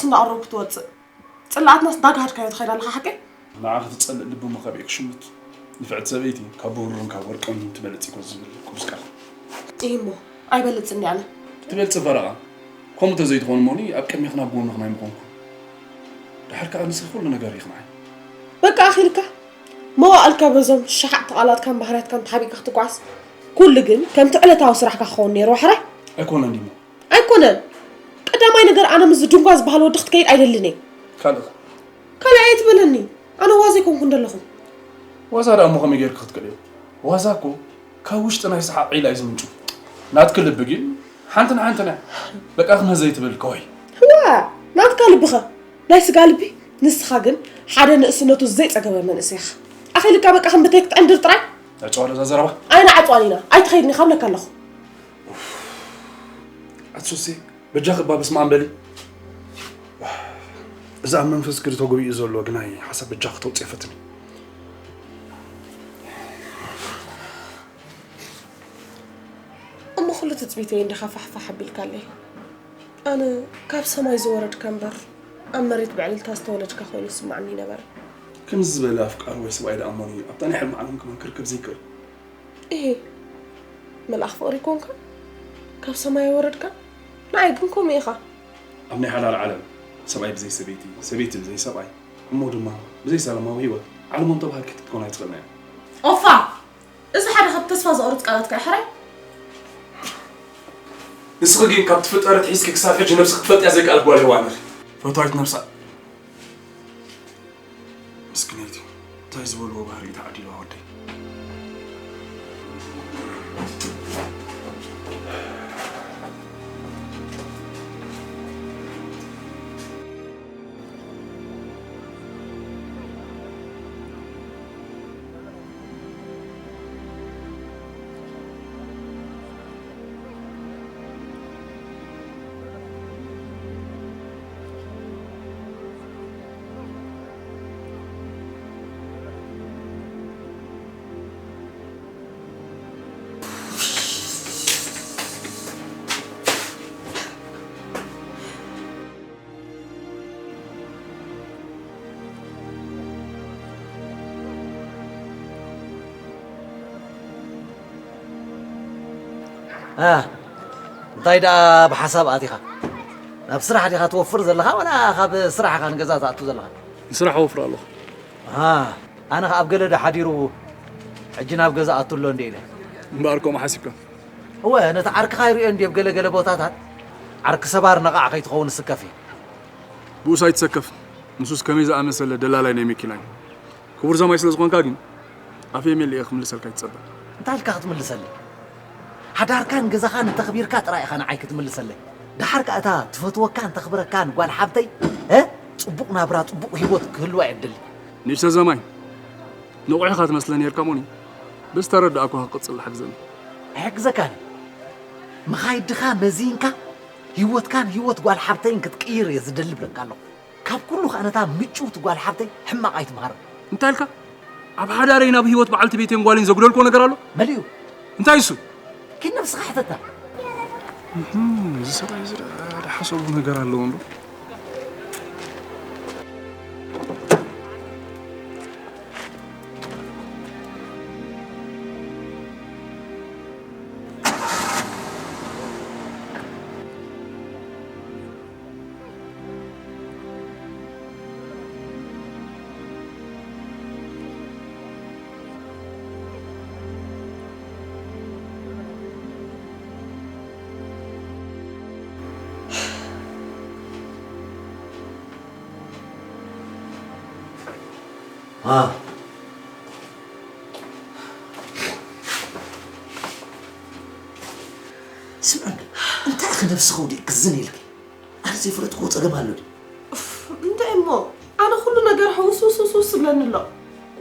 እንዳቐረብኩ ትወፅእ። ፅላኣትናስ እንዳጋሃድካዮ ትኸይድ ኣለኻ ሓቀይ? ንዓ ክትፀልእ ልቢ እሞ ካብ ክሽምት። ንፍዕቲ ሰበይቲ ካብ ብሩርን ካብ ወርቅን ትበልፅ እኮ ዝብል ቅዱስ ቃል። እሞ ኣይበልፅን እየ ኣነ። ትበልፂ ፈረቓ። ከምኡ ተዘይትኾን እሞኒ ኣብ ቅድሚኽን ኣብ ጎንኽን ኣይምኾንኩን። ድሓር ከዓ ንስኺ ኩሉ ነገር ኢኽን ዓይ። በቃ ኣኺልካ። መዋእልካ በዞም ሸሓቕቲ ቃላትካን ባህርያትካን ተሓቢእካ ክትጓዓዝ። ኩሉ ግን ከምቲ ዕለታዊ ስራሕካ ክኸውን ነይርዎ ሕራይ። ኣይኮነን ድሞ። ኣይኮነን። ቀዳማይ ነገር ኣነ ምስዚ ድንጓ ዝበሃል ወዲ ክትከይድ ኣይደልን እየ። ካልእ ካልእ ኣይትበለኒ። ኣነ ዋዛ ኣይኮንኩን ዘለኹ። ዋዛ ደኣ እሞ ከመይ ጌርክ ክትክእልዮ? ዋዛ እኮ ካብ ውሽጢ ናይ ሰሓቕ ዒላ እዩ ዝምንጩ። ናትኪ ልቢ ግን ሓንትን ሓንትን እያ። በቃ ክመ ዘይትብል ከወይ። እዋ፣ ናትካ ልብኸ ናይ ስጋ ልቢ። ንስኻ ግን ሓደ ንእስነቱ ዘይጸገበ መንእሰይ ኢኻ። ኣኺልካ በቃ ከም ብተይ ክትዕንድር ጥራይ። ኣጨዋለዛ ዘረባ። ኣይንዓጽዋን ኢና። ኣይትኸይድን ኢኻ እብለካ ኣለኹ። ኣትሱሲ በጃኺ እባ በስመ ኣብ በሊ። እዚ ኣብ መንፈስኪ ተጎቢኡ ዘሎ ግናይ ሓሳብ በጃኺ ተውፅኢ ፈትኒ። እሞ ኩሉ ትፅቢተይ እንዲኻ ፋሕፋሕ ኣቢልካለይ። ኣነ ካብ ሰማይ ዝወረድካ እምበር ኣብ መሬት ብዕልልታ ዝተወለድካ ኮይኑ ይስማዓኒ ነበረ። ከምዚ ዝበለ ኣፍቃሪ ወይ ሰብኣይ ደኣ እሞኒ ኣብታ ናይ ሕልሚ ዓለም ከማን ክርከብ ዘይክእል። እሄ፣ መልኣኽ ፍቕሪ ኮንካ? ካብ ሰማይ ወረድካ? ንዓይ ግን ከምኡ ኢኻ። ኣብ ናይ ሓዳር ዓለም ሰብኣይ ብዘይ ሰበይቲ፣ ሰበይቲ ብዘይ ሰብኣይ፣ እሞ ድማ ብዘይ ሰላማዊ ህይወት ዓለሞም ተባሃልኪ ክትኮን ኣይትኽእልን እያ። ኦፋ! እዚ ሓደ ካብ ተስፋ ዘቑርጽ ቃላትካ እዩ ሕራይ። ንስኺ ግን ካብ ትፍጠሪ ኣትሒዝኪ ክሳብ ሕጂ ነብሲ ክትፈልጥያ ዘይከኣልኪ ጓል ሄዋን ኢኺ። ፈታዊት ነብሳ። ምስኪነይቲ፣ እንታይ ዝበልዎ ባህሪ እዩ ተዓዲልዋ ወደይ። አ፣ እንታይ ደኣ ብሓሳብ ኣቲኻ? ናብ ስራሕ ዲኻ ትወፍር ዘለኻ፣ ወላ ካብ ስራሕ ኢኻ ንገዛ ትኣቱ ዘለኻ? ንስራሕ እወፍር ኣለኹ። አ፣ ኣነ ኸኣ ኣብ ገለ ዶ ሓዲሩ፣ ሕጂ ናብ ገዛ ኣቱ ኣሎ እንደ ኢለ። እምበኣር ከምኡ ሓሲብካ? እወ፣ ነቲ ዓርክኻ ይርእዮ እንድየ ኣብ ገለ ገለ ቦታታት። ዓርኪ ሰባር ነቓዕ ከይትኸውን ስከፍ እየ። ብኡስ ኣይትሰከፍ። ንሱስ ከመይ ዝኣመሰለ ደላላይ ናይ መኪና እዩ። ክቡር ዘማይ ስለ ዝኾንካ ግን፣ ኣፈይ መሊኤ ክምልሰልካ ይትጸበ። እንታይ ኢልካ ክትምልሰለይ? ሓዳርካን ገዛኻን እንተኽቢርካ ጥራይ ኢኻ ንዓይ ክትምልሰለይ። ደሓር ከኣ እታ ትፈትወካን ተኽብረካን ጓል ሓብተይ፣ እ? ጽቡቕ ናብራ፣ ጽቡቕ ህይወት ክህልዋ እየ እደሊ። ንእሽቶ ዘማይ፣ ንቑሕ ኢኻ ትመስለ ነይርካ እሞኒ፣ ብዝተረዳእኩኻ ክቕጽል ሓግዘኒ። ኣይሕግዘካን እየ። መኻይድኻ መዚንካ፣ ህይወትካን ህይወት ጓል ሓብተይን ክትቅይር እየ ዝደሊ እብለካ ኣለኹ። ካብ ኩሉ ከኣ ነታ ምጭውቲ ጓል ሓብተይ ሕማቕ ኣይትምሃር። እንታይ ኢልካ? ኣብ ሓዳረይ ናብ ህይወት በዓልቲ ቤተይን ጓለይን ዘጉደልክዎ ነገር ኣሎ? መሊኡ። እንታይ እሱ? ኪድ ነብስኻ ሕተታ። እህም፣ እዚ ሰብኣይ እዚ ደኣ ሓሰቡ ነገር ኣለዎ እንዶ። አ። ስምዕን፣ እንታይ ኢኺ ነብስኺ ወዲእኪ ዝን ኢልኪ? ኣነ ዘይፈለጥክዎ ጸገም ኣሎ ድዩ? እፍ፣ እንታይ እሞ? ኣነ ኩሉ ነገር ሕውስውስውስውስ ዝብለኒ ኣሎ።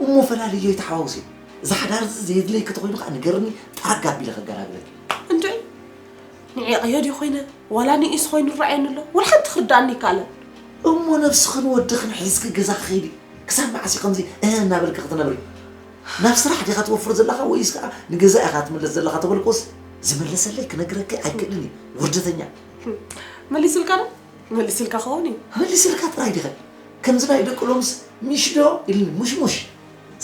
እሞ ፈላልዮ ይተሓዋውሲ። እዛ ሓዳር እዚ ዘየድለይኪ ተኾይኑ ከዓ ንገርኒ፣ ጠረግ ኣቢለ ከገላግለኪ። እንታይ? ንዒቐዮ ድዩ ኮይነ? ዋላ ንኢስ ኮይኑ ይረኣየኒ ኣሎ? ዋላ ሓንቲ ክርድኣኒ ኣይከኣለን። እሞ ነብስኽን ወድኽን ሒዝኪ ገዛኺ ከይዲ? ክሳብ መዓስ እዩ ከምዚ እህ እናበልኪ ክትነብሪ? ናብ ስራሕ ዲኻ ትወፍር ዘለኻ ወይስ ከዓ ንገዛ ኢኻ ትምለስ ዘለኻ ተበልኩስ፣ ዝመለሰለይ ክነግረኪ ኣይክእልን እዩ። ውርደተኛ። መሊስልካ ዶ? መሊስልካ ክኸውን እዩ። መሊስልካ ጥራይ ዲኸ? ከምዚ ናይ ደቂ ሎምስ ምሽ ዶ ኢልኒ፣ ሙሽሙሽ።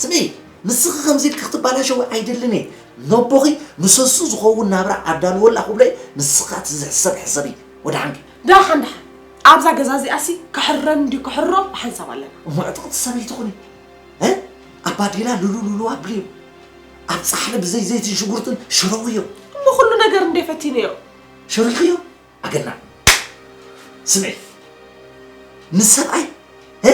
ስምዒ፣ ንስኺ ከምዚ ኢልኪ ክትባላሸዊ ኣይደልን እየ። ነቦኺ ንሰሱ ዝኸውን ናብራ ኣዳልወላ ክብሎ እየ፣ ንስኻ እቲ ዝሕሰብ ሕሰቢ። ወደሓንኪ። ደሓን ደሓን። ኣብዛ ገዛ እዚኣሲ ክሕረን ድዩ ክሕሮ ብሓንሳብ ኣለና። እሞ ዕጥቕቲ ሰበይቲ ኩኒ። እ? ኣባዴላ ሉሉ ሉሉ ኣብልዮ። ኣብ ጻሕሊ ብዘይ ዘይትን ሽጉርትን ሽረውዮ። እሞ ኩሉ ነገር እንደ ፈቲንዮ። ሸሪኽዮ? ኣገና። ስምዒ። ንሰብኣይ፣ እ?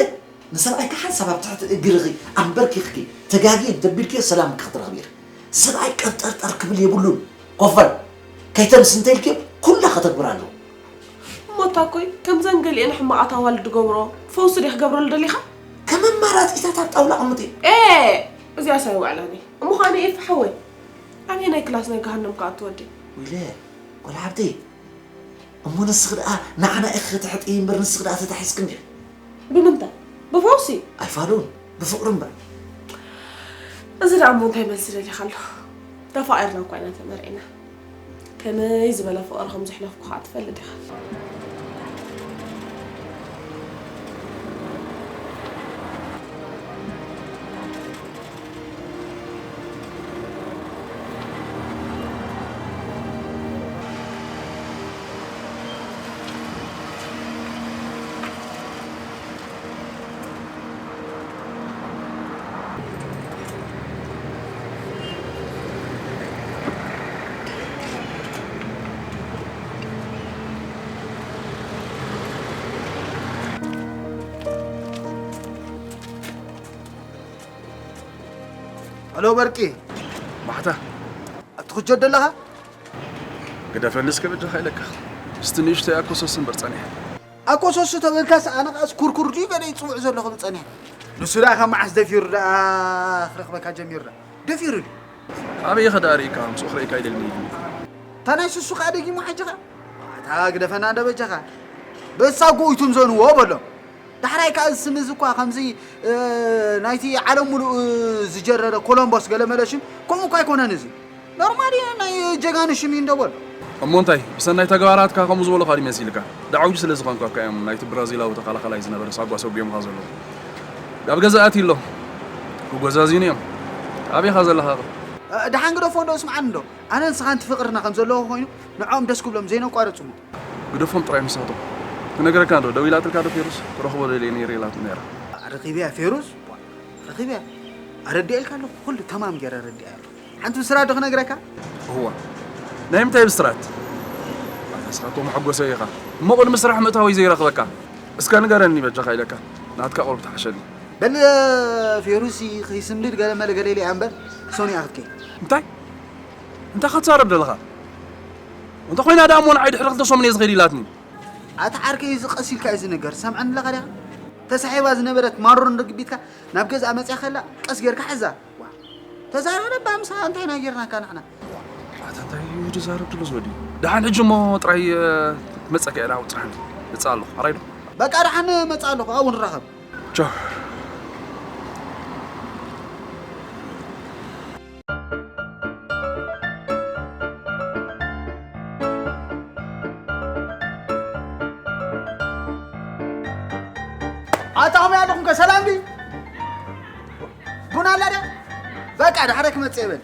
ንሰብኣይ ከሓንሳብ ኣብ ትሕቲ እግርኺ ኣንበርኪኽኪ ተጋግየ እንተቢልክዮ ሰላም ክትረኽቢ ኢኺ። ሰብኣይ ቀብጠርጠር ክብል የብሉን። ኮፈል። ከይተምስ እንተኢልክዮ ኩላ ከተግብር ኣለዎ። እሞ እታ እኮይ ከምዘን ገሊአን ሕማቓት ኣዋልድ ትገብሮ ፈውሲ ድየ ክገብረሉ ደሊኻ? ከም ኣማራጺታት ኣብ ጣውላ ኣቐምጥዮ። ኤ! እዚኣስ ኣይውዕላን እየ። እሞ ኸኣ ንኤፊ ሓወይ፣ ኣበየናይ ክላስ ናይ ገሃነም ክኣቱ ወዲ? ወይለ፣ ጓል ዓብደይ፣ እሞ ንስኺ ደኣ ንዓና ኢኺ ክትሕጥዪ እምበር ንስኺ ደኣ ተታሒዝኪ እንዲኺ። ብምንታይ? ብፈውሲ? ኣይፋሉን፣ ብፍቕሪ እምበር። እዚ ደኣ እሞ እንታይ መልሲ ደሊኻ ኣሎ? ተፋቒርና እኳ ኢና ተመርዒና። ከመይ ዝበለ ፍቕሪ ከም ዘሕለፍኩ ኸኣ ትፈልጥ ኢኻ። ሄሎ በርቂ። ማሕታ። ኣቲ ኩጀት ደለኻ? ግደፈኒ እስከ በጃኻ ኢለካ። እስቲ ንእሽተይ ኣኮሰስ እምበር ጸኒሐ። ኣኮሰስ ተበልካስ ኣነ ኸኣስ ኩርኩር ድዩ ገለ ይጽውዕ ዘሎ ክብል ጸኒሐ። ንሱ ደኣ ካብ መዓስ ደፊሩ ደኣ ክረኽበካ ጀሚሩ ደኣ? ደፊሩ ድዩ? ኣበይ ኢኻ ደኣ ርኢካ? ምስኡ ክርእየካ ኣይደልን ኢሉኒ። እታ ናይ ስሱ ከኣ ደጊሙ ሓጂ ኸኣ? ኣታ ግደፈና እንዶ በጃኻ። በሳጎ ይትምዘንዎ በሎም። ዳሕራይ ከኣ እዚ ስም እዚ እኳ ከምዚ፣ እ፣ ናይቲ ዓለም ሙሉእ ዝጀረረ ኮሎምቦስ ገለመለ ሽም ከምኡ እኳ ኣይኮነን እዚ። ኖርማል እዩ፣ ናይ ጀጋኑ ሽም እዩ እንዶ በሎ። እሞ እንታይ፣ ብሰናይ ተግባራትካ ከምኡ ዝበሉኻ ድዩ መሲልካ? ደዓዊ ስለ ዝኾንካ እኳ እዮም ናይቲ ብራዚላዊ ተኸላኻላይ ዝነበረ ሳጓ ሰጒሞኻ ዘለዉ። ኣብ ገዛ ኣትዩ ኣሎ። ክጎዛዝዩኒ እዮም። ኣበይ ኢኻ ዘለኻ ኸ? እ፣ ደሓን ግደፎ እንዶ፣ ስምዓኒ እንዶ። ኣነ ንስኻን እቲ ፍቕርና ከም ዘለዎ ኮይኑ፣ ንዕኦም ደስ ክብሎም ዘይነቋርጽ እሞ። ግደፎም ጥራይ ንሳቶም። ክነግረካ እንዶ፣ ደዊላትልካ ዶ ፌሩዝ? ክረኽቦ ደልየ ነይረ ኢላትኒ ነይራ። ረኺበያ ፌሩዝ? ረኺበያ። ኣረዲኤልካ ኣለኹ፣ ኩሉ ተማም ገይረ ኣረዲኣያ ኣለኹ። ሓንቲ ብስራት ዶ ክነግረካ? እዋ። ናይ ምንታይ ብስራት? ኣታ ንስኻ እኮ መሐጎሰይ ኢኻ። እሞ ቅድሚ ስራሕ ምእታወይ ዘይረኽበካ? እስከ ንገረኒ በጃኻ ኢለካ። ናትካ ቁሩብ ትሓሸኒ። በል ፌሩዝ ከይስንብድ ገለ መለ ገለ ኢለ እያ እምበር፣ ሶንያ ክትከይድ። እንታይ? እንታይ ክትዛረብ ዘለኻ? እንተኾይና ደኣ እሞ ንዓይ ድሕሪ ክልተ ሰሙን እየ ዝኸይድ ኢላትኒ። ኣታ ዓርከይ፣ እዚ ቀስ ኢልካ እዩ ዝንገር። ትሰምዓኒ ኣለኻ ዲኻ? ተሳሒባ ዝነበረት ማሮን ርግቢትካ ናብ ገዝኣ መጺኣ ከላ ቀስ ጌርካ ሕዛ። ዋ፣ ተዛረብ እባ ምሳኻ፣ እንታይ ኢና ጌርናካ ንሕና? ኣታ እንታይ እዩ ዝዛረብ ዘሎ እዚ ወዲ? ደሓን ሕጂ እሞ ጥራይ፣ እ፣ ክትመጸካ እየ፣ ደሓን ጽናሕኒ። እመጽእ ኣለኹ። ኣራይ ዶ? በቃ ደሓን እመጽእ ኣለኹ፣ ኣብኡ ንራኸብ። ቻው። ኣታ ከመይ ኣለኹም ከ? ሰላም ድዩ? ቡን ኣላ ድያ? በቃ፣ ዳሕረ ክመጽእ እየ በል።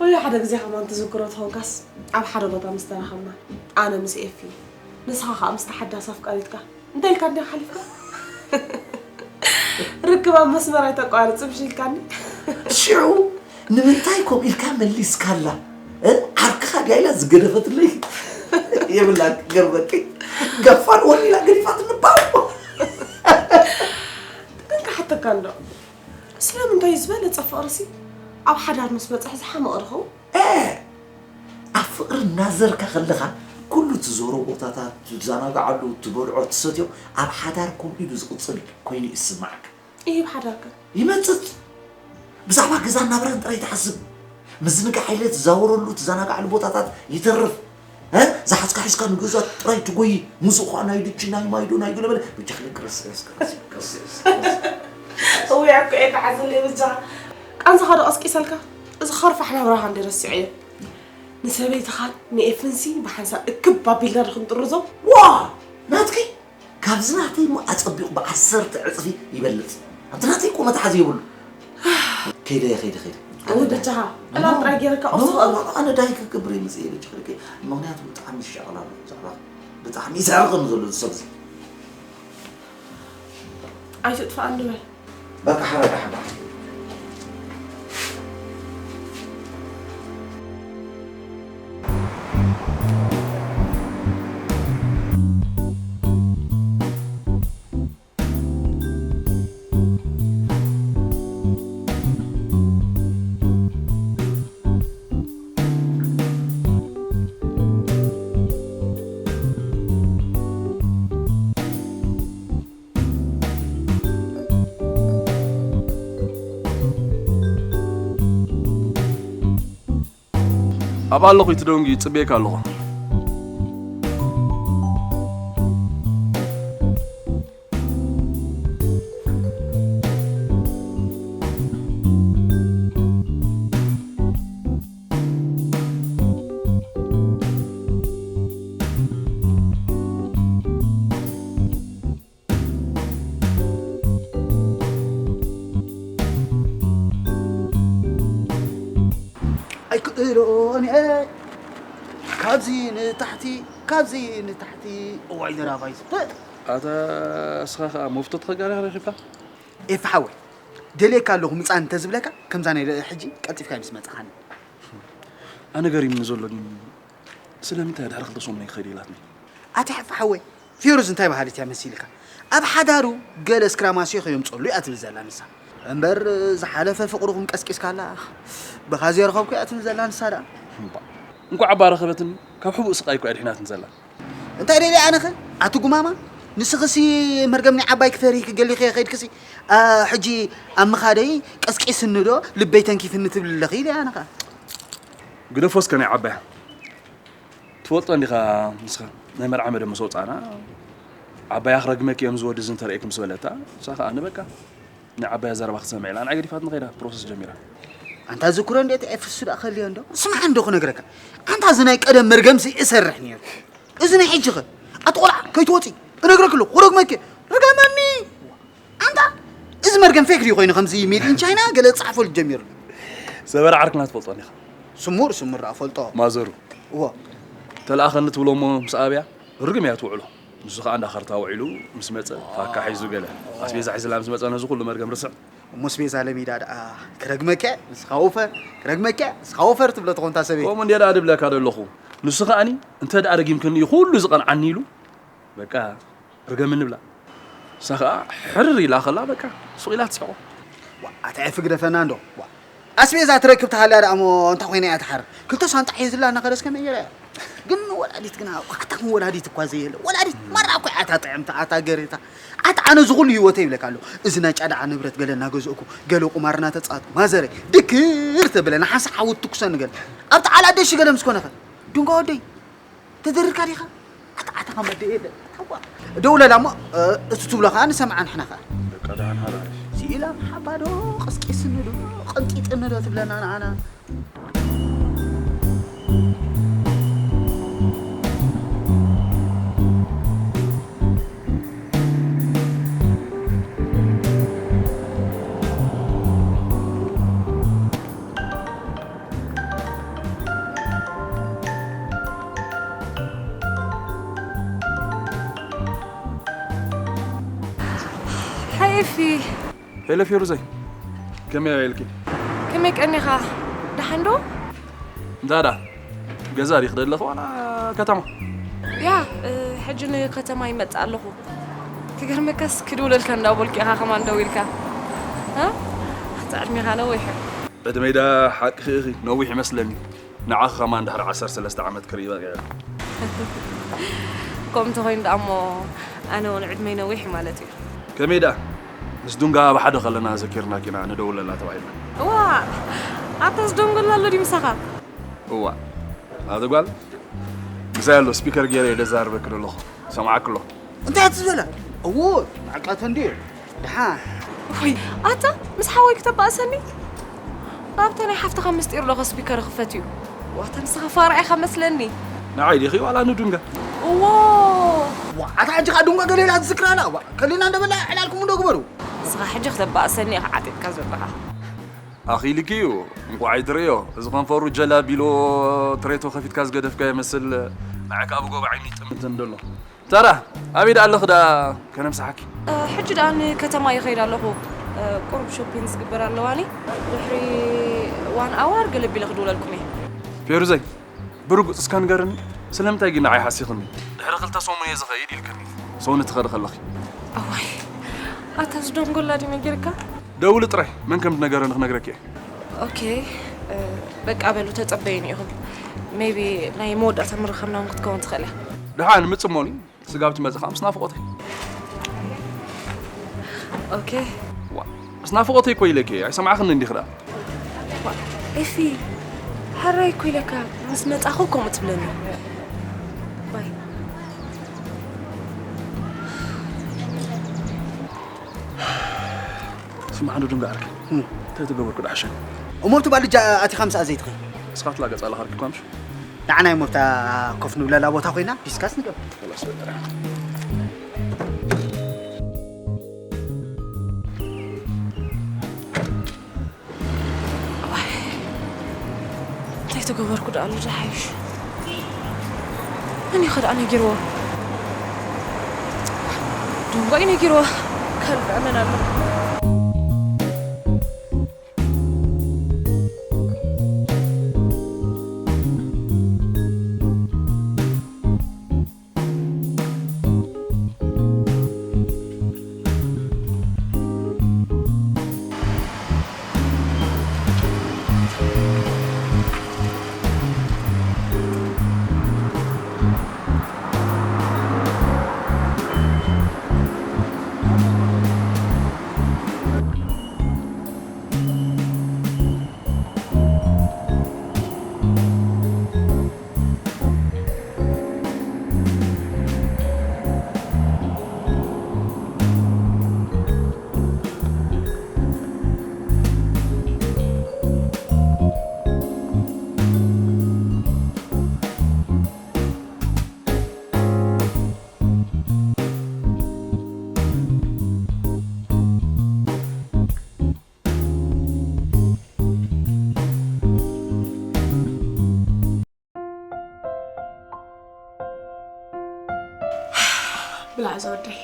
ወይ ሓደ ግዜ ከማን ትዝክሮ ተኾንካስ፣ ኣብ ሓደ ቦታ ምስ ተራኸብና፣ ኣነ ምስ ኤፊ፣ ንስኻ ኸኣ ምስታ ሓዳስ ኣፍቃሪትካ፣ እንታይ ኢልካ እንዲኻ ሓሊፍካ? ርክብ ኣብ መስመር ኣይተቋርጽ፣ ብሽ ኢልካኒ። ሽዑ ንምንታይ ከምኡ ኢልካ መሊስካላ? እ? ዓርክኻ ድያ ኢላ ዝገደፈትለይ? የብላን ክገርመኪ። ገፋን ወን ኢላ ገዲፋትኒ ባው። ግን ክሓተካ እንዶ። ስለምንታይ ዝበለጸ ፍቕርሲ ኣብ ሓዳር ምስ በጽሐ ዝሓመቐ ድኸውን? ኣብ ፍቕሪ እናዘርካ ከለኻ ኩሉ ትዞሮ ቦታታት፣ ትዘናግዓሉ፣ ትበልዖ፣ ትሰትዮ ኣብ ሓዳር ከምኡ ኢሉ ዝቕጽል ኮይኑ ይስማዓካ። ይህብ ሓዳር ከ? ይመጽእ። ብዛዕባ ገዛን ናብራን ጥራይ ትሓስብ። ምዝንጋዕ ኢለ ትዛወረሉ፣ ትዘናግዓሉ ቦታታት ይተርፍ። እ? ዝሓዝካ ሒዝካ ንገዛ ጥራይ ትጎይ። ሙዚቋ ናይ ድቺ፣ ናይ ማይዶ፣ ናይ ገለመለ። ብጃ ክልክ ረስ፣ ረስ፣ ረስ፣ ረስ፣ ረስ። እውይ ኣኮ እየ ተዓዘለይ በጃኻ። ቃንዛኻ ዶ ቀስቂሰልካ? እዚ ኸርፋሕ ናብራኻ እንደ ረሲዐዮ። ንሰበይትኻን ንኤፍንሲ ብሓንሳብ እክብ ኣቢልና ዶ ክንጥርዞ? ዋ! ናትኪ? ካብዚ ናተይ እሞ ኣጸቢቑ ብዓሰርተ ዕጽፊ ይበልጽ። ኣብቲ ናተይ እኮ መትሓዚ የብሉ። ከይደ፣ ከይደ፣ ከይደ። ኣነ ዳይ- ወደቻኻ ዕላል ጥራይ ገይርካ ኖ፣ ኦፍስኻ ኖ፣ ኖ፣ ኣነ ዳይ ክገብር እየ መጽእ ኢለ ችኽልከ። ምኽንያቱ ብጣዕሚ ይሻቕል ኣሎ ብዛዕባ ብጣዕሚ ይስሕቕን ዘሎ እዚ ሰብ እዚ። ኣይትጥፋእ እንድበል። በቃ ሓራ ዳሓባ። ኣብ ኣለኹ ይትደንጉ ይጽበየካ ኣለኹ። ኣይክእሎን እየ ካብዚ ንታሕቲ ካብዚ ንታሕቲ እዋይ ዘራባይ ዝተ ኣታ እስኻ ኸኣ መፍቶ ተኸጋሪ ረኺብካ? ኤፍ ሓወይ ደልየካ ኣለኹ ምጻን እንተዝብለካ ከምዛ ናይ ልዕሊ ሕጂ ቀልጢፍካ ምስ መጻኻኒ። ኣነ ገሪምኒ ዘሎ ግን ስለምንታይ ድሕሪ ክልተ ሰሙን ኣይክኸይድ ኢላትኒ? ኣቲ ሓፍ ሓወይ ፌሩዝ እንታይ በሃሊት እያ መሲልካ? ኣብ ሓዳሩ ገለ ስክራማስዮ ከየምፀሉ እያ ትብል ዘላ ንሳ። እምበር ዝሓለፈ ፍቕርኹም ቀስቂስካላ ብኻ ዘይረኸብኩ እያ ትብል ዘላ ንሳ ደኣ። እምባ እንኳዕ እባ ረኸበትኒ ካብ ሕቡእ ስቓይ እኮ እያ ድሒናትኒ ዘላ። እንታይ ደልያ ኣነኸ ኣቲ ጉማማ ንስኽሲ መርገም ናይ ዓባይ ክፈርሂ ክገሊኸ ከይድክሲ ሕጂ ኣብ ምኻደይ ቀስቂስኒ ዶ ልበይ ተንኪፍኒ ትብል ኣለኺ ኢለ ኣነኸ። ግደፎ እስከ ናይ ዓባያ። ትፈልጦ እንዲኻ ንስኻ ናይ መርዓ መደብ ምስ ወጻእና ዓባያ ክረግመኪ እዮም ዝወዲ እዚ እንተርእየኪ ምስ በለታ ንሳ ከኣ ንበቃ ናይ ዓባያ ዘረባ ክትሰምዕ ኢላ ንዓይ ገዲፋትኒ ከይዳ ፕሮሰስ ጀሚራ። ኣንታ ዝክሮ እንዴት ኤፍሱ ደኣ ከልዮ እንዶ ስምዓ እንዶ ክነግረካ ኣንታ እዚ ናይ ቀደም መርገምሲ እሰርሕ ነይሩ እዚ ናይ ሕጂ ኸ ኣቲ ቆልዓ ከይትወጺ እነግረክ ኣለኹ ክረግመኪ ርገመኒ ኣንታ እዚ መርገም ፌክ ድዩ ኮይኑ ከምዚ ሜድ ኢን ቻይና ገለ ዝጸሓፈሉ ጀሚሩ። ሰበራ ዓርክና ትፈልጦ እንዲኻ። ስሙር ስሙር ደኣ ፈልጦ። ማዘሩ። እዎ። ተለኣኸኒ ትብሎ እሞ ምስ ኣብያ ርግም እያ ትውዕሎ። ንሱ ኸኣ እንዳ ኸርታ ውዒሉ ምስ መጸ ፋካ ሒዙ ገለ ኣስቤዛ ሒዝላ ምስ መጸ ነዚ ኩሉ መርገም ርስዕ። እሞ ኣስቤዛ ለሚዳ ደኣ ክረግመከ ንስኻ ወፈር ክረግመከ ንስኻ ወፈር ትብሎ ትኾንታ ሰበይ። ከምኡ እንድየ ደኣ ድብለካ ደለኹ። ንሱ ኸኣኒ እንተ ደኣ ረጊምክኒ እዩ ኩሉ ዝቐንዓኒ ኢሉ በቃ ርገምኒ ብላ። ንሳ ኸኣ ሕርር ኢላ ከላ በቃ ሱቕ ኢላ ትስሕቖ። ዋእ ኣታ ኤፊ ግደፈና እንዶ ዋእ ኣስቤዛ ትረክብ ተሃልያ ደኣ እሞ እንታይ ኮይና እያ ትሓርር ክልተ ሳንጣ ሒዝላ እናኸደስ ከመይ ገይራ እያ ግን ወላዲት ግና ዋእ ኣታ ከም ወላዲት እኳ ዘየለ ወላዲት ማራ እኮ እያ ኣታ ጥዕምቲ ኣታ ገሬታ ኣታ ኣነ እዚ ኩሉ ህይወተይ ይብለካ ኣለኹ እዚ ናይ ጫ ደኣ ንብረት ገለ እናገዘእኩ ገለ ቁማር እናተጻወትኩ ማዘረይ ድክር ተብለ ንሓንሳእ ሓዊ ትኩሰኒ ገለ ኣብቲ ዓላ ደሽ ገለ ምስ ኮነኸ ድንጓ ወደይ ተደርርካ ዲኻ? ኣታ ኣታ ከም ኣደ የለ። ሓዋ። ደውለላ እሞ እቲ ትብሎ ከዓ ንሰምዓ ንሕና ከዓ። በቃ ደሓን ሃላ። ስኢላ ሓባ ዶ ቀስቂስኒ ዶ ቀንጢጥኒ ዶ ትብለና ንዓና። ሓይፊ ሄሎ ፌሩዘይ፣ ከመይ ኣየልኪ? ከመይ ቀኒኻ? ደሓን ዶ? እንታይ ደኣ ገዛ ዲኺ ደለኺ ዋላ ከተማ? ያ፣ ሕጂ ንከተማ ይመጽእ ኣለኹ። ክገርመካስ ክድውለልካ እንዳበልኩ ኢኻ ከማን ደዊልካ። እ? ዕድሜኻ ነዊሕ እዩ። ዕድመይ ዳ ሓቅኺ ኢኺ፣ ነዊሕ ይመስለኒ። ንዓኺ ከማን ድሕሪ ዓሰርተ ሰለስተ ዓመት ክርኢ በቒዐ። ከምኡ እንተኾይኑ ደኣ እሞ ኣነ እውን ዕድመይ ነዊሕ እዩ ማለት እዩ። ከመይ ደኣ? ምስ ዱንጋ ብሓደ ከለና ዘኪርናኪ ኢና ንደውለላ ተባሂልና። እዋ፣ ኣታ ዝደንጎላ ኣሎ ድዩ ምሳኻ? እዋ፣ ኣቲ ጓል፣ ምሳይ ኣሎ፣ ስፒከር ገይረ እየ ደዛርበኪ ዘለኹ። ሰምዓኪ ኣሎ። እንታይ እያ ትዘላ? እዎ፣ ማዕቃተ እንድዩ። ደሓን። ወይ፣ ኣታ ምስ ሓወይ ክተባእሰኒ? ኣብታ ናይ ሓፍትኻ ምስጢር ዶ ስፒከር ክፈት እዩ? ዋታ ንስኻ ፋራ ኢኻ መስለኒ። ንዓይ ዲኺ ዋላ ንዱንጋ? እዎ። ዋ፣ ኣታ ሕጂ ኸኣ ዱንጋ ገሌላ ትዝክራላ። ዋ፣ ከሊና እንደበላ ዕላልኩም እንዶ ግበሩ። ንስኻ ሕጂ ክተባእሰኒ ኢኻ ዓጢጥካ ዘለኻ። ኣኺልኪ እዩ፣ እንቋዕ ኣይትርእዮ። እዚ ከንፈሩ ጀል ኣቢልዎ ትሬቶ ከፊትካ ዝገደፍካ ይመስል። ንዓይ ከኣ ብጎቦ ዓይኒ ይጥምት እንደሎ። ታራ፣ ኣበይ ደኣ ኣለኺ ደኣ ከነምስሓኪ? እ፣ ሕጂ ደኣ ንከተማ ይኸይድ ኣለኹ። እ፣ ቁሩብ ሾፒንግ ዝግበር ኣለዋኒ። ድሕሪ ዋን ኣዋር ገለ ቢለ ክድውለልኩም እየ። ፌሩዘይ፣ ብርጉጽ እስከ ንገርኒ፣ ስለምንታይ ግን ንዓይ ሓሲኽኒ? ድሕሪ ክልተ ሰሙን እየ ዝኸይድ ኢልክኒ። ሰውኒ ትኸዲ ከለኺ። ኣዋይ፣ ኣታ ዝደንጎላ ድዩ ነጊርካ? ደውሊ ጥራይ፣ መን ከም ዝነገረኒ ክነግረኪ እየ። ኦኬ፣ እ፣ በቃ በሉ፣ ተጸበዩኒ ኢኹም። ሜይቢ ናይ መወዳእታ ምርኻብና እውን ክትከውን ትኽእል እያ። ደሓን ምጽእ እሞኒ፣ ስጋብ ትመጽእ ከኣ ምስ ናፍቖተይ። ኦኬ። ዋ፣ ምስ ናፍቖተይ እኮ ኢለኪ፣ ኣይሰማዕኽኒ እንዲኺ ደኣ። ዋ፣ ኤፊ፣ ሕራይ እኮ ኢለካ፣ ምስ መጻኹ ከምኡ ትብለኒ። ባይ። ስማዕ፣ ንዱንጋ ዓርከይ። እም። እንታይ ተገበርኩ ደሓሸ? እሞ ኣብቲ ባልጃ ኣቲኻ ምስኣ ዘይትኽእል? ንስኻ ትላገጽ ኣለኻ፣ ኣርኪብካ ምሽ? ንዓና እሞ ኣብታ ኮፍ ንብለላ ቦታ ኮይና ዲስካስ ንገብር። خلاص በቃ። እዋይ፣ እንታይ ተገበርኩ ደኣ ኣሎ ዝሓይሽ? መን እዩ ኸ ደኣ ነጊርዎ? ደንጓ እዩ ነጊርዎ። ካልእ መን ኣሎ? ብላዕ ዘወደይ።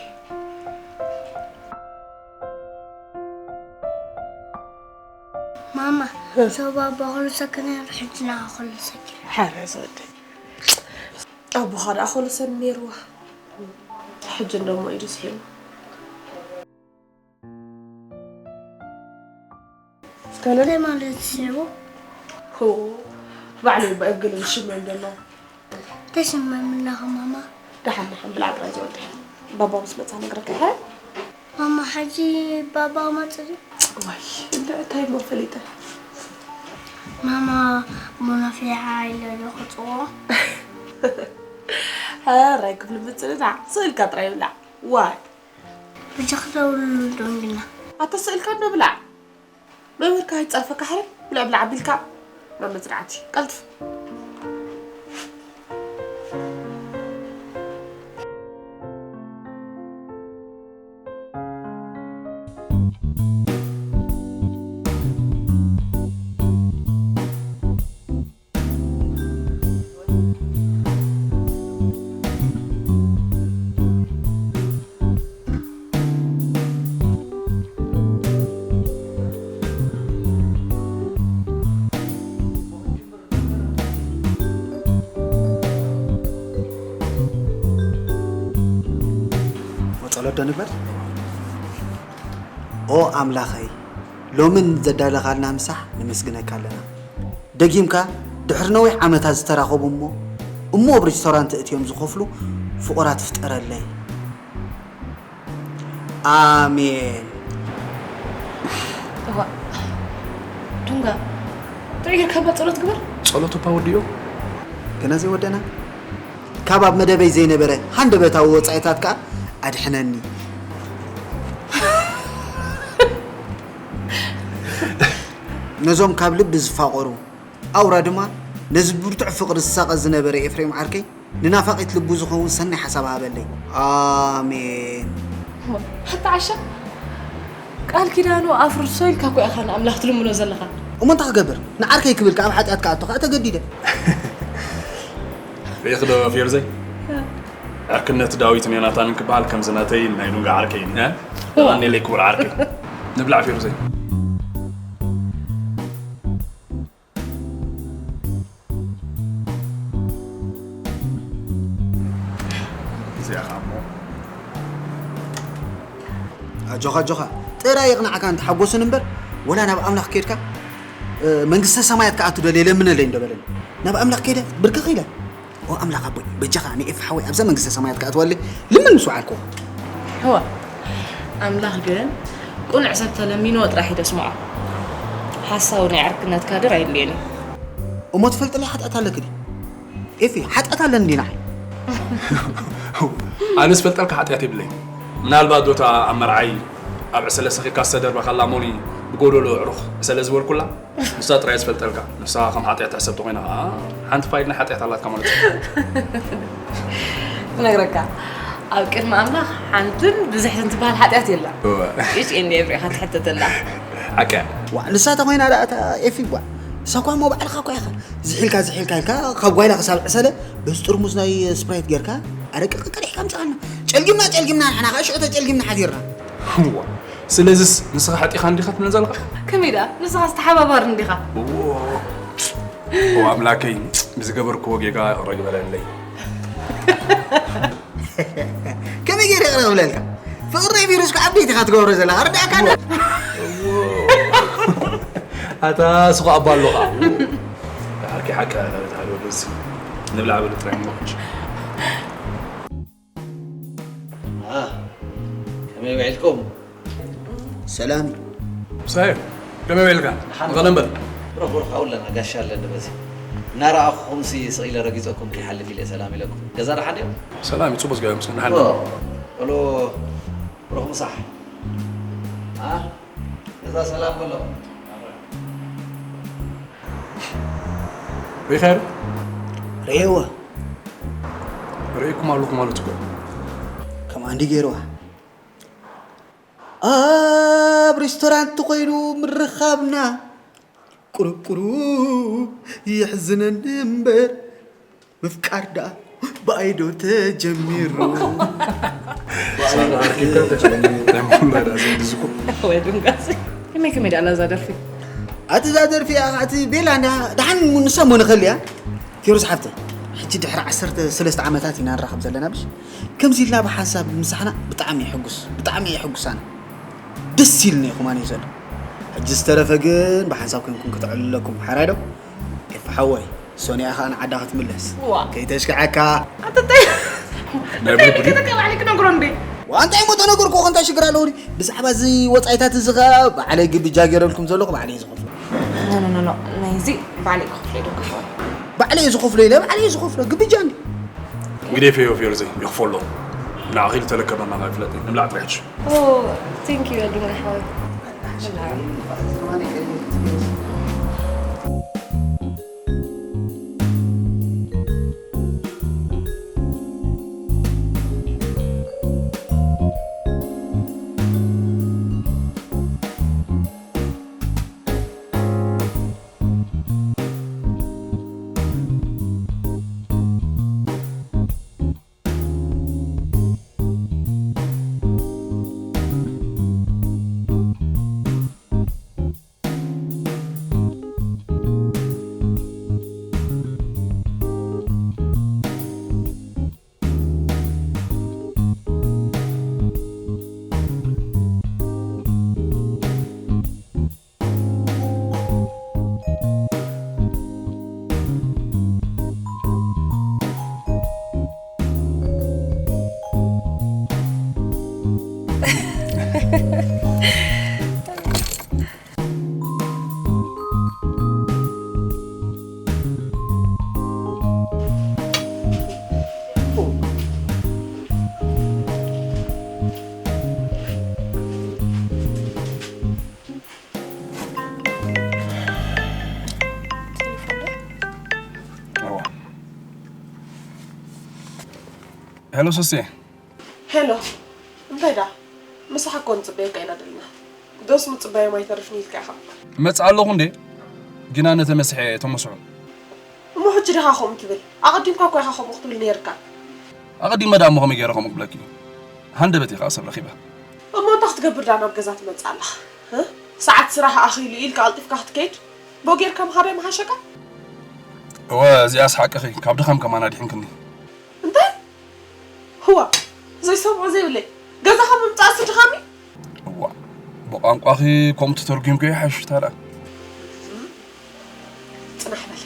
ማማ፣ እ። ሰው ባባ ኹሉ ሰክነ፣ ሕጂ ንዓ ኹሉ ሰኪ። ሓረ ዘወደይ። ኣቦኻ ደኣ ኹሉ ሰብ ነይርዋ። ሕጂ እንደሞ ኢዱ ስሒቡ። ከለ እንታይ ማለት እዩ? ሆ፣ ባዕለይ እባ እግል ዝሽመም ዘሎ። ተሽመም ኣለኻ ማማ። ደሓን፣ ደሓን፣ ብላዕ ጥራይ ዝወደይ። ባባ ምስ መጻ ነግረካ፣ ሀ? ማማ፣ ሕጂ ባባ መጽ ድዩ? ዋይ፣ እንደ እንታይ እሞ ፈሊጠ? ማማ፣ ቡና ፊዓ ኢለ ዶ ክጽዎ? ኧረ፣ ክፍሊ ምጽንናዕ፣ ስእልካ ጥራይ ብላዕ። ዋይ። ብጃኽ ደውልሉ ዶ እንድና? ኣታ ስእልካ እንዶ ብላዕ። መምህርካ ኣይትጸርፈካ ሕረ፣ ብልዕ ብልዕ ኣቢልካ ናብ መጽናዕቲ። ቀልጥፍ። ወጸሎት ዶ ንግበር? ኦ ኣምላኸይ፣ ሎምን ዘዳለኻልና ምሳሕ ነመስግነካ ኣለና። ደጊምካ ድሕሪ ነዊሕ ዓመታት ዝተራኸቡ እሞ እሞ ኣብ ሬስቶራንት እትዮም ዝኸፍሉ ፍቑራት ፍጠረለይ። ኣሜን። እዋ ዱንጋ ጥዑይ ጌርካ እባ ጸሎት ግበር። ጸሎት እባ ወዲኦ። ገና ዘይወደና ካብ ኣብ መደበይ ዘይነበረ ሃንደበታዊ ወጻኢታት ከኣ ኣድሕነኒ። ነዞም ካብ ልቢ ዝፋቐሩ ኣውራ ድማ ነዚ ብርቱዕ ፍቕሪ ዝሳቐ ዝነበረ ኤፍሬም ዓርከይ ንናፋቒት ልቡ ዝኸውን ሰናይ ሓሳብ ሃበለይ። ኣሜን። ኣታ ዓሻ ቃል ኪዳኑ ኣፍርሶ ኢልካ እኮ ኢኻ ንኣምላኽ ትልምኖ ዘለኻ። እሞ እንታይ ክገብር? ንዓርከይ ክብል ካብ ሓጢኣት ክኣቱ ከኣ ተገዲደ። ርኢኽ ዶ ፌርዘይ? ዕርክነት ዳዊትን ዮናታንን ክበሃል ከምዚ ናተይን ናይ ዱንጋ ዓርከይን። እ? የቐንየለይ ክቡር ዓርከይ። ንብላዕ ፌርዘይ። እዚኣ ኸኣ እሞ ኣጆኻ ኣጆኻ ጥራይ የቕናዕካ እንተሓጎስን እምበር ወላ ናብ ኣምላኽ ከድካ መንግስተ ሰማያት ክኣቱ ደልየ ለምነለይ እንደበለኒ ናብ ኣምላኽ ከይደ ብርክኽ ኢለ ኦ ኣምላኽ ኣቦይ በጃኻ ንኤፍ ሓወይ ኣብዛ መንግስተ ሰማያት ክኣትወለይ ልምን ምስ ወዓልኩ ህዋ ኣምላኽ ግን ቁኑዕ ሰብ ተለሚንዎ ጥራሕ እዩ ደስምዖ ሓሳዊ ናይ ዕርክነት ካድር ኣየድልየን እዩ እሞ ትፈልጥለይ ሓጢኣት ኣለኪ ድዩ ኤፊ ሓጢኣት ኣለኒ ድዩ ንዓይ ኣነ ዝፈልጠልካ ሓጢኣት የብለይን ምናልባት ዶታ ኣብ መርዓይ ኣብ ዕሰለ ሰኺርካ ዝተደርበካላ ሞኒ ብጎደሎ ዕሩኽ ዕሰለ ዝበልኩላ ንሳ ጥራይ ዝፈልጠልካ ንሳ ከም ሓጢኣት ትሕሰብ ተኾይና ኸዓ ሓንቲ ፋይል ናይ ሓጢኣት ኣላትካ ማለት እዩ ክነግረካ ኣብ ቅድሚ ኣምላኽ ሓንትን ብዝሕትን ትበሃል ሓጢኣት የላ እወ። ኢሽ ኤንዲ ኤፍሬኻ ትሕተተላ ሓቀ ዋ ንሳ ተኾይና ደኣ እታ ኤፊ ጓ ንሳ እኳ እሞ ባዕልኻ እኳ ኢኻ ዝሒልካ ዝሒልካ ኢልካ ካብ ጓይላ ክሳብ ዕሰለ በዚ ጥርሙዝ ናይ ስፕራይት ጌርካ ኣረቂ ቀቂዲሕካ ምጻኣልና ጨልጊምና ጨልጊምና ንሕና ከኣ ሽዑ ተጨልጊምና ሓዲርና ዋ ስለዝስ ንስኻ ሓጢኻ እንዲኻ ትብለን ዘለኻ ከመይ ደኣ ንስኻ ዝተሓባባር እንዲኻ ኦ ኣምላከይ ብዝገበርክዎ ጌጋ ይቕረ ግበረለይ ከመይ ገይረ ይቕረ ክብለልካ ፍቕሪ ናይ ቪሩስ ከ ዓበይቲ ኢኻ ትገብሮ ዘለኻ ርዳእካ ኣታ ስኻ ኣባ ኣለኻ ሓቂ ሓቂ ተሃልወ በዚ ንብላዕ በሉ ጥራይ ንወቅች ከመይ ውዒልኩም ሰላም ምሳየ ከመይ ውዒልካ ንቐደም በል ሮቦርካ ውለና ጋሻ ኣለኒ በዚ እናረኣኹኹምሲ ስቕ ኢለ ረጊፀኩም ከይሓልፍ ኢለ ሰላም ኢለኩም ገዛ ደሓን ድዮም ሰላም እዩ ፅቡቅ ዝገበ ምስጋና ሓን ሎ ሎ ብሩኽ ምሳሕ አ? እዛ ሰላም በሎ ሪኸር ሬወ ርኢኩም ኣለኹ ማለት እኮ ከምኣ እንዲ ገይርዋ ኣብ ሬስቶራንት ኮይኑ ምርኻብና ቁሩብ ቁሩብ የሕዝነኒ እምበር ምፍቃር ደኣ ብኣይ ዶ ተጀሚሩ ወይ ድንጋሲ ከመይ ከመይ ደኣ እዛ ደርፊ ኣቲ እዛ ደርፊ እያ እቲ ቤላ እንዳ ደሓን ንሳ እሞ ንኸል እያ ኪሮስ ሓፍተይ ሕጂ ድሕሪ ዓሰርተ ሰለስተ ዓመታት ኢና ንራኸብ ዘለና ብሽ ከምዚ ኢልና ብሓንሳብ ምሳሕና ብጣዕሚ የሕጉስ ብጣዕሚ የሕጉሳና ደስ ኢልኒ ኢኹም ኣነ ዘሎ ሕጂ ዝተረፈ ግን ብሓንሳብ ኮንኩም ከተዕልለኩም ሓራይ ዶ ኤፍ ሓወይ ሶንያ ኸኣ ንዓዳ ክትምለስ ዋ። ከይተሽክዐካ ኣንተታይ ናይ ብልብሊ? ከተካ ባዕሊ ክነግሮ እንዴ ዋንታይ ሞ ተነገርኩ ከንታይ ሽግር ኣለዎ ብዛዕባ እዚ ወፃኢታት እዚ ኸ ባዕለይ ግብጃ ገይረልኩም ዘለኹ ባዕለይ ዝኸፍሎ ኖ ኖ ኖ ናይዚ ባዕሊ ክፍለ ዶ ክፍለ ባዕለይ ዝኸፍሎ ኢለ ባዕለይ ዝኸፍሎ ግብጃ እንዲ ግዴፍ እዮ ፌርዘይ ይኽፈሎ ንዓኺ ዝተለከበና ኣይፍለጥ ንብላዕ ጥሪሕሽ ቴንክ ዩ ኣዱና ሓወይ ሄሎ ሶስየ። ሄሎ፣ እንታይ ደኣ? ምሳሕ እኮ ንጽበየካ ኢና ደልና። ዶስ ምጽባዮም ኣይተርፍን ኢልካ ኢኻ። እመጽእ ኣለኹ እንዴ? ግና ነተ መሲሐ ተመስሑ። እሞ ሕጂ ዲኻ ከምኡ ትብል? ኣቐዲምካ እኮ ኢኻ ከምኡ ክትብል ነይርካ። ኣቐዲመ ደኣ እሞ ከመይ ገይረ ከምኡ ክብለኪ? ሃንደበት ኢኻ ሰብ ረኺበ። እሞ እንታይ ክትገብር ደኣ ናብ ገዛ ትመጽእ ኣለኻ? እ? ሰዓት ስራሕ ኣኺሉ ኢልካ ቀልጢፍካ ክትከይድ? ብኡ ጌርካ ምኻድ ኣይምሓሸካ? እወ እዚኣስ ሓቅኺ፣ ካብ ድኻም ከማን ኣድሒንክኒ። እንታይ? ህዋ ዘይሰምዖ ዘይብለይ ገዛኻ ምምፃእሲ ድኻሚ? እዋ ብቋንቋኺ ከምኡ ተተርጒምክዮ ይሓይሽ ታዲያ። ፅናሕ በል።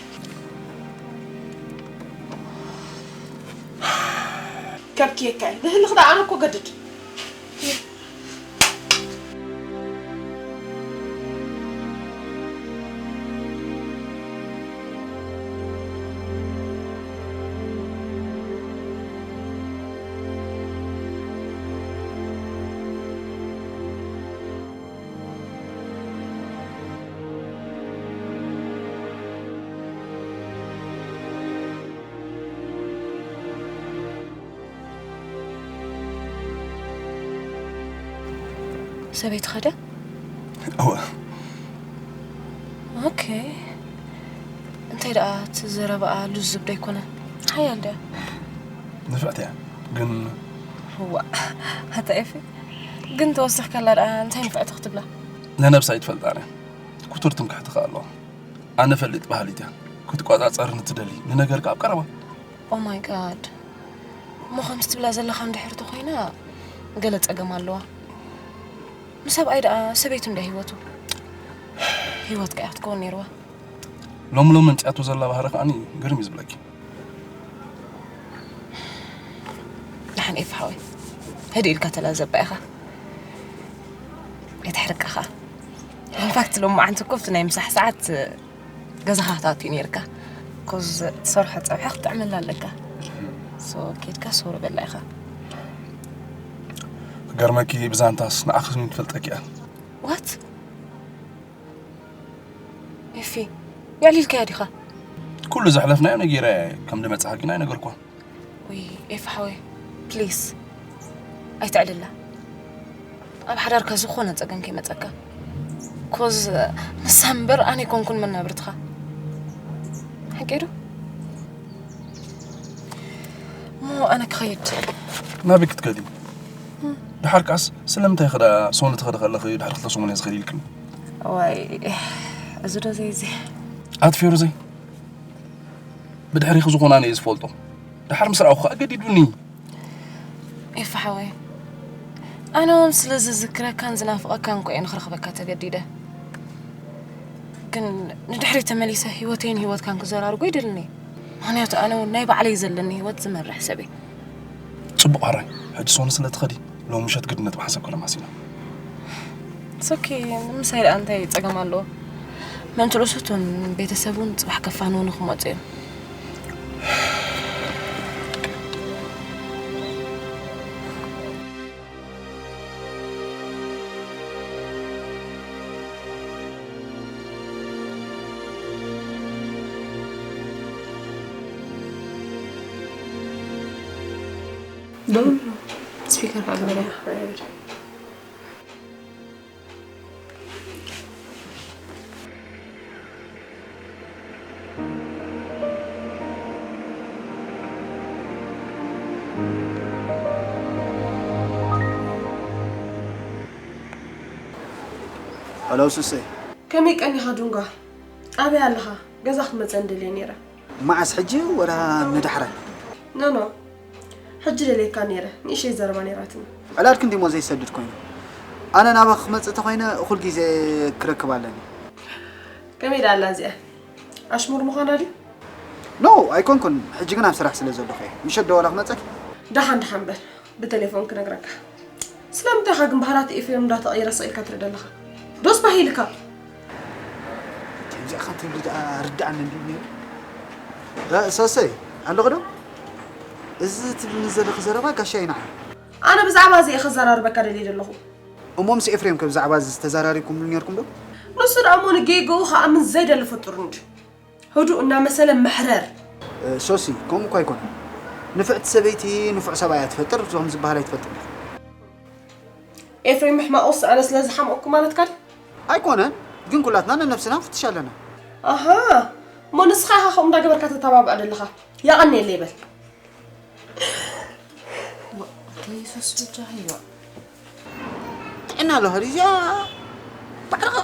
ከብክየካ እየ ንህልኽ ደኣ ኣነ እኮ ገድድ። ሰበይትኻ ድያ? እወ። ኦኬ። እንታይ ደኣ እቲ ዘረባኣ ልዙብ ዶ ኣይኮነን? ሓያል ድያ? ንፍዕቲ እያ ግን ዋ ኣታ ኤፊ ግን ተወሲኽካላ ደኣ እንታይ ንፍዕቲ ክትብላ? ነነብሳ ኣይትፈልጣን እያ። ክቱር ትምክሕቲ ከኣ ኣለዋ። ኣነ ፈልጥ በሃሊት እያ። ክትቆጻጸርኒ ትደሊ ንነገር ከኣ ኣብ ቀረባ። Oh my god እሞ ከምዚ ትብላ ዘለኻ እንድሕር ተኾይና ገለ ጸገም ኣለዋ። ንሰብኣይ ደኣ ሰበይቱ እንዳ ህይወቱ ህይወት ከኣ ክትከውን ነይርዋ። ሎሚ ሎሚ ኣምጺኣቶ ዘላ ባህሪ ከኣኒ ግርም እዩ ዝብለኪ። ደሓን ኤፍ ሓወይ ህድእ ኢልካ ተላዘባ ኢኻ። ኣይትሕርቃ ኸኣ። In fact ሎሚ መዓንቲ እኮ ኣብቲ ናይ ምሳሕ ሰዓት ገዛኻ ክትኣቱ ነይርካ። ኮዝ ትሰርሖ ጸብሒ ክትጥዕመላ ኣለካ። So ኬድካ ሶር በላ ኢኻ። ገርመኪ ብዛንታስ ንዓኺ ስኒ ትፈልጠኪ እያ። What? ኤፊ የዕሊልካያ ዲኻ? ኩሉ ዘሕለፍናዮ ነጊረ ከም ዝመጽኻ ግን ኣይነገርኳ። ወይ ኤፊ ሓወይ ፕሊስ ኣይተዕልላ። ኣብ ሓዳርካ ዝኾነ ጸገም ከይመጸካ ኮዝ ንሳ እምበር ኣነ ኣይኮንኩን መናብርትኻ። ሓቂ ዶ? እሞ ኣነ ክኸይድ። ናበይ ክትከዲ? ድሓር ከኣስ ስለምንታይ ኸዳ ሶኒ ትኸዲ ከለኺ ድሕሪ ክልተ ሰሙን እየ ዝኸድ ኢልክኒ? ዋይ እዚ ዶ ዘይዚ ኣትፊሩ ዘይ ብድሕሪኺ ዝኾነ ኣነ እየ ዝፈልጦ። ድሓር ምስ ረኣኹ ከዓ ገዲዱኒ። ኤፋ ሓወይ ኣነ እውን ስለ ዝዝክረካን ዝናፍቐካን እኮ እየ ንኽረኽበካ ተገዲደ። ግን ንድሕሪት ተመሊሰ ህይወተይን ህይወትካን ክዘራርጎ ይደልን እየ። ምኽንያቱ ኣነ እውን ናይ ባዕለይ ዘለኒ ህይወት ዝመርሕ ሰብ እየ። ጽቡቕ ሕራይ፣ ሕጂ ሶኒ ስለ ትኸዲ ሎሚ ምሸት ግድነት ብሓንሳብ ከለማሲና። It's okay ምሳይ ደኣ እንታይ ጸገም ኣለዎ? ምእንቲ ርእሱ እቶም ቤተሰብ እውን ጽባሕ ከፋንዉኒ ክመጹ እዮም። ደውል ስፒከር ካግበረ Hello ሱሰይ። ከመይ ቀኒኻ ዱንጋ? ኣበይ ኣለኻ? ገዛ ክትመጸኒ ደልየ ነይረ። መዓስ ሕጂ ወላ ንዳሕራይ? ኖ ኖ ሕጂ ደልየካ ነይረ ንእሸይ ዘረባ ነይራትኒ። ዕላል ክንዲሞ ዘይሰድድ ኮይኑ ኣነ ናባኺ ክመጽእ ተኾይነ ኩል ግዜ ክረክብ ኣለኒ። ከመይ ደኣ ኣላ እዚኣ ኣሽሙር ምዃና ድዩ? ኖ ኣይኮንኩን ሕጂ ግን ኣብ ስራሕ ስለ ዘለኹ እየ ምሸት ዶ ዋላ ክመጸኪ? ደሓን ደሓን በል። ብቴሌፎን ክነግረካ። ስለምንታይ ኢኻ ግን ባህላት ኤፍሬም እንዳተቐየረ ስቕ ኢልካ ትርኢ ዘለኻ? ዶስ ባህ ኢልካ? ከምዚኣ ኢኻ ትብሊ ደኣ ርድኣኒ እንድዩ ነይሩ። እ፣ ሰሰይ፣ ኣለኺ ዶ? እዚ ትብልኒ ዘለኺ ዘረባ ጋሻ እዩ ንዓይ። ኣነ ብዛዕባ እዚ እየ ከዘራርበካ ደልየ ዘለኹ። እሞ ምስ ኤፍሬም ከ ብዛዕባ እዚ ተዘራሪብኩምሉ ነይርኩም ዶ? ንሱ ደኣ እሞ ንጌግኡ ክኣምን ዘይደሊ ፍጡር እንድዩ። ህዱእ እናመሰለ መሕረር። ሶሲ ከምኡ እኮ ኣይኮነን። ንፍዕቲ ሰበይቲ ንፉዕ ሰብኣይ እያ ትፈጥር፣ እዞም ዝበሃል ኣይትፈልጥን ኢኻ። ኤፍሬም ሕማቕ ውሳነ ስለ ዝሓመቕኩ ማለትካ ድዩ? ኣይኮነን፣ ግን ኩላትና ንነብስና ንፍትሽ ኣለና። ኣሃ፣ እሞ ንስኻ ኢኻ ከምኡ እንዳገበርካ ተተባብዖ ዘለኻ። የቐንየለይ በል። የሱስ ብጃ ይዋ ጥዕና ኣለዋ ድያ? ባዕልኻ